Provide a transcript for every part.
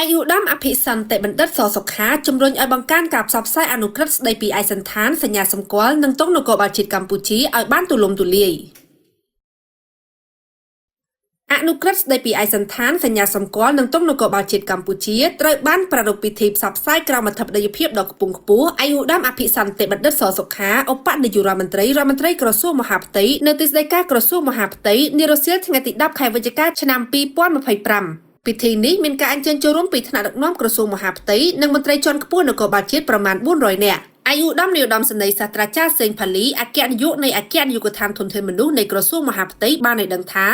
ឯកឧត្តមអភិសន្តិបណ្ឌិតសសុខាជំរុញឲ្យបង្កើនការផ្សព្វផ្សាយអនុក្រឹត្យស្តីពីឯកសណ្ឋានសញ្ញាសម្គាល់និងទង់នគរបាលជាតិកម្ពុជាឲ្យបានទូលំទូលាយអនុក្រឹត្យស្តីពីឯកសណ្ឋានសញ្ញាសម្គាល់និងទង់នគរបាលជាតិកម្ពុជាត្រូវបានប្រារព្ធពិធីផ្សព្វផ្សាយក្រោមអធិបតីភាពដ៏ខ្ពង់ខ្ពស់ឯកឧត្តមអភិសន្តិបណ្ឌិតសសុខាឧបនាយករដ្ឋមន្ត្រីរដ្ឋមន្ត្រីក្រសួងមហាផ្ទៃនៅទីស្តីការក្រសួងមហាផ្ទៃនារសៀលថ្ងៃទី10ខែវិច្ឆិកាឆ្នាំ2025ពិធីនេះមានការអញ្ជើញចូលរួមពីថ្នាក់ដឹកនាំក្រសួងមហាផ្ទៃនិងមន្ត្រីជាន់ខ្ពស់នគរបាលជាតិប្រមាណ400នាក់ឯកឧត្តមនាយឧត្តមសេនីយ៍សាស្ត្រាចារ្យសេងផាលីអគ្គនាយកនៃអគ្គនាយកដ្ឋានធនធានមនុស្សនៃក្រសួងមហាផ្ទៃបានឲ្យដឹងថា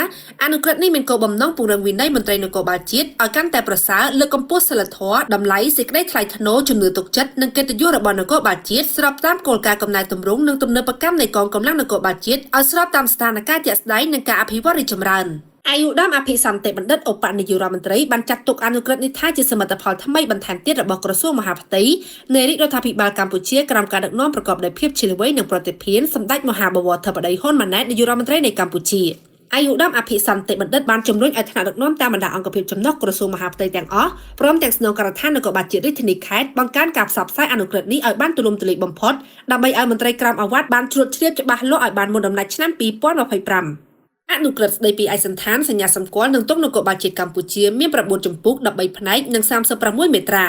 អនុក្រឹត្យនេះមានគោលបំណងពង្រឹងវិន័យមន្ត្រីនគរបាលជាតិឲ្យកាន់តែប្រសើរលើកកម្ពស់សីលធម៌តម្លៃសេចក្តីថ្លៃថ្នូរជំនឿទុកចិត្តនិងកិត្តិយសរបស់នគរបាលជាតិស្របតាមគោលការណ៍កំណែទម្រង់និងទំនើបកម្មនៃកងកម្លាំងនគរបាលជាតិឲ្យស្របតាមស្ថានភាពជាក់ស្ដែងនិងការអភិវឌ្ឍរីកចម្រើនឯកឧត្តមអភិសន្តិបណ្ឌិតឧបនាយករដ្ឋមន្ត្រីបានចាត់ទុកអនុក្រឹត្យនេះថាជាសមិទ្ធផលថ្មីបន្ថែមទៀតរបស់ក្រសួងមហាផ្ទៃនៃរាជរដ្ឋាភិបាលកម្ពុជាក្រោមការដឹកនាំប្រកបដោយភាពឈ្លាសវៃនិងប្រតិភិនសម្ដេចមហាបវរធិបតីហ៊ុនម៉ាណែតនាយករដ្ឋមន្ត្រីនៃកម្ពុជាឯកឧត្តមអភិសន្តិបណ្ឌិតបានជំរុញឲ្យថ្នាក់ដឹកនាំតាមបណ្ដាអង្គភាពចំណុះក្រសួងមហាផ្ទៃទាំងអស់ព្រមទាំងស្នងការដ្ឋាននគរបាលជាតិរាជធានីខេត្តបង្កើនការផ្សព្វផ្សាយអនុក្រឹត្យនេះឲ្យបានទូលំទូលាយបំផុតដើម្បីឲ្យមន្ត្រីក្រោមឱវាទបានជ្រួតជ្រាបច្បាស់លាស់ឲ្យបានមុនដំណាច់ឆ្នាំ2025អនុក្រឹត្យស្តីពីឯកសណ្ឋានសញ្ញាសម្គាល់និងទង់នគរបាលជាតិកម្ពុជាមាន9ជំពូក13ផ្នែកនិង36មាត្រា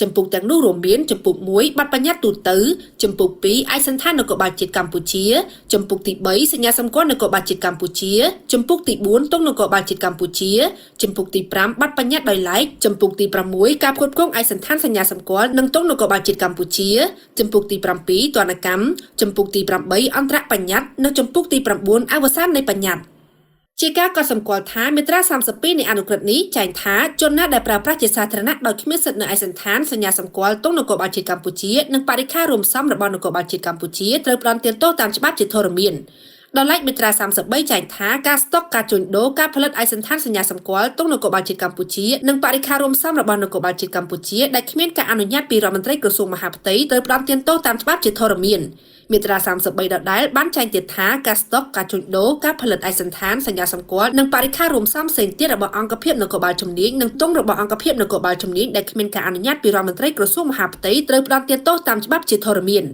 ជំពូកទាំងនោះរួមមានជំពូក1បទបញ្ញត្តិទូទៅជំពូក2ឯកសណ្ឋាននគរបាលជាតិកម្ពុជាជំពូកទី3សញ្ញាសម្គាល់នគរបាលជាតិកម្ពុជាជំពូកទី4ទង់នគរបាលជាតិកម្ពុជាជំពូកទី5បទបញ្ញត្តិដោយឡែកជំពូកទី6ការផ្គត់ផ្គង់ឯកសណ្ឋានសញ្ញាសម្គាល់និងទង់នគរបាលជាតិកម្ពុជាជំពូកទី7ទណ្ឌកម្មជំពូកទី8អន្តរបញ្ញត្តិនិងជំពូកទី9អវសាននៃបញ្ញត្តិជាការកត់សម្គាល់ថាមាត្រា32នៃអនុក្រឹត្យនេះចែងថាជនណាដែលប្រើប្រាស់ជាសាធារណៈដោយគ្មានសិទ្ធិនៅឯកសណ្ឋានសញ្ញាសម្គាល់ទង់នគរបាលជាតិកម្ពុជានិងបរិក្ខាររួមផ្សំរបស់នគរបាលជាតិកម្ពុជាត្រូវផ្ដន្ទាទោសតាមច្បាប់ជាធរមានដោយឡែកមាត្រា33ចែងថាការស្តុកការជួញដូរការផលិតឯកសណ្ឋានសញ្ញាសម្គាល់ទង់នគរបាលជាតិកម្ពុជានិងបរិក្ខាររួមផ្សំរបស់នគរបាលជាតិកម្ពុជាដែលគ្មានការអនុញ្ញាតពីរដ្ឋមន្ត្រីក្រសួងមហាផ្ទៃត្រូវផ្ដន្ទាទោសតាមច្បាប់ជាធរមានមាត្រា33ដដែលបានចែងទៀតថាការស្តុកការជួញដូរការផលិតឯកសណ្ឋានសញ្ញាសម្គាល់និងបរិក្ខាររួមផ្សំផ្សេងទៀតរបស់អង្គភាពនគរបាលជំនាញនិងទង់របស់អង្គភាពនគរបាលជំនាញដែលគ្មានការអនុញ្ញាតពីរដ្ឋមន្ត្រីក្រសួងមហាផ្ទៃត្រូវផ្ដន្ទាទោសតាមច្បាប់ជាធរមាន។